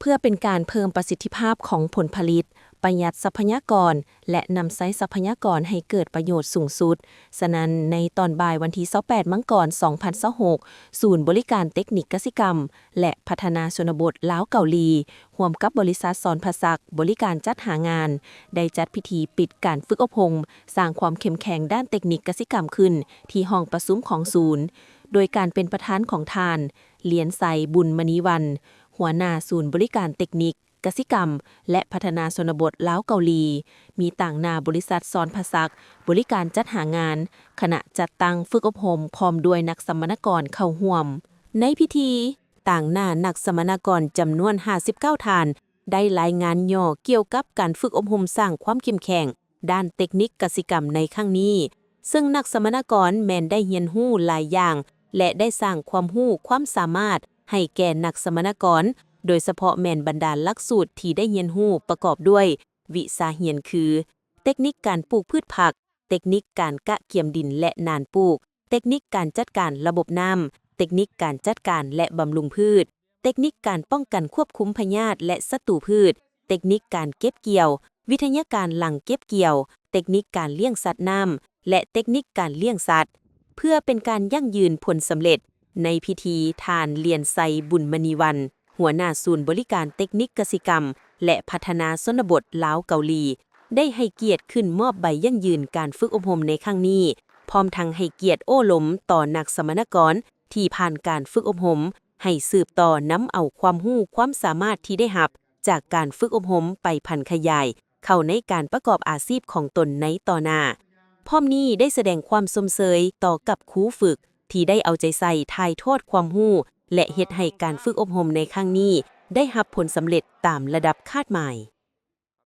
ພື່ອເປັນການເພີ່ມປະສິດທິພາບຂອງຜົນຜະລິດ, ປະຢັດຊັບພະຍາກອນ ແລະ ນຳໃຊ້ຊັບພະຍາກອນໃຫ້ເກີດປະໂຫຍດສູງສຸດ. ສະນັ້ນ, ໃນຕອນບ່າຍວັນທີຊາວແປດ ມັງກອນ ສອງພັນຊາວຫົກ, ສູນບໍລິການເຕັກນິກກະສິກຳ ແລະ ພັດທະນາຊົນນະບົດລາວເກົາຫຼີ ຮ່ວມກັບບໍລິສັດຊອນພາສັກບໍລິການຈັດຫາງານ ໄດ້ຈັດພິທີປິດການຝຶກອົບຮົມສ້າງຄວາມເຂັ້ມແຂງດ້ານເຕັກນິກກະສິກຳຂຶ້ນ ທີ່ຫ້ອງປະຊຸມຂອງສູນ, ໂດຍການເປັນປະທານຂອງທ່ານ ລຽນໄຊ ບຸນມະນີວັນ ຫົວໜ້າສູນບໍລິການເຕັກນິກ ກະສິກຳ ແລະ ພັດທະນາຊົນນະບົດລາວເກົາຫຼີ, ມີຕາງໜ້າບໍລິສັດຊອນພາສັກບໍລິການຈັດຫາງານ, ຄະນະຈັດຕັ້ງຝຶກອົບຮົມ ພ້ອມດ້ວຍນັກສຳມະນາກອນເຂົ້າຮ່ວມ. ໃນພິທີ, ຕາງໜ້ານັກສຳມະນາກອນຈຳນວນຫ້າສິບເກົ້າທ່ານ ໄດ້ລາຍງານຫຍໍ້ກ່ຽວກັບການຝຶກອົບຮົມສ້າງຄວາມເຂັ້ມແຂງດ້ານເຕັກນິກກະສິກຳໃນຄັ້ງນີ້, ເຊິ່ງນັກສຳມະນາກອນແມ່ນໄດ້ຮຽນຮູ້ຫຼາຍຢ່າງ ແລະ ໄດ້ສ້າງຄວາມຮູ້ຄວາມສາມາດໃຫ້ແກ່ນັກສຳມະນາກອນ, ໂດຍສະເພາະແມ່ນບັນດາຫຼັກສູດທີ່ໄດ້ຮຽນຮູ້ປະກອບດ້ວຍວິຊາຮຽນຄື ເຕັກນິກການປູກພືດຜັກ, ເຕັກນິກການກະກຽມດິນ ແລະ ນານປູກ, ເຕັກນິກການຈັດການລະບົບນ້ຳ, ເຕັກນິກການຈັດການ ແລະ ບຳລຸງພືດ, ເຕັກນິກການປ້ອງກັນຄວບຄຸມພະຍາດ ແລະ ສັດຕູພືດ, ເຕັກນິກການເກັບກ່ຽວ, ວິທະຍາການຫຼັງເກັບກ່ຽວ, ເຕັກນິກການລ້ຽງສັດນ້ຳ ແລະ ເຕັກນິກການລ້ຽງສັດ. ເພື່ອເປັນການຢັ້ງຢືນຜົນສຳເລັດ, ໃນພິທີ ທ່ານ ລຽນໄຊ ບຸນມະນີວັນ ຫົວໜ້າສູນບໍລິການເຕັກນິກກະສິກຳ ແລະ ພັດທະນາຊົນນະບົດລາວເກົາຫຼີ ໄດ້ໃຫ້ກຽດຂຶ້ນມອບໃບຢັ້ງຢືນການຝຶກອົບຮົມໃນຄັ້ງນີ້, ພ້ອມທັງໃຫ້ກຽດໂອ້ລົມຕໍ່ນັກສຳມະນາກອນທີ່ຜ່ານການຝຶກອົບຮົມ, ໃຫ້ສືບຕໍ່ນຳເອົາຄວາມຮູ້ຄວາມສາມາດທີ່ໄດ້ຮັບຈາກການຝຶກອົບຮົມໄປຜັນຂະຫຍາຍເຂົ້າໃນການປະກອບອາຊີບຂອງຕົນໃນຕໍ່ໜ້າ. ພ້ອມນີ້ໄດ້ສະແດງຄວາມຊົມເຊີຍຕໍ່ກັບຄູຝຶກ ທີ່ໄດ້ເອົາໃຈໃສ່ຖ່າຍທອດຄວາມຮູ້ ແລະ ເຮັດໃຫ້ການຝຶກອົບຮົມໃນຄັ້ງນີ້ໄດ້ຮັບຜົນສຳເລັດຕາມລະດັບຄາດໝາຍ.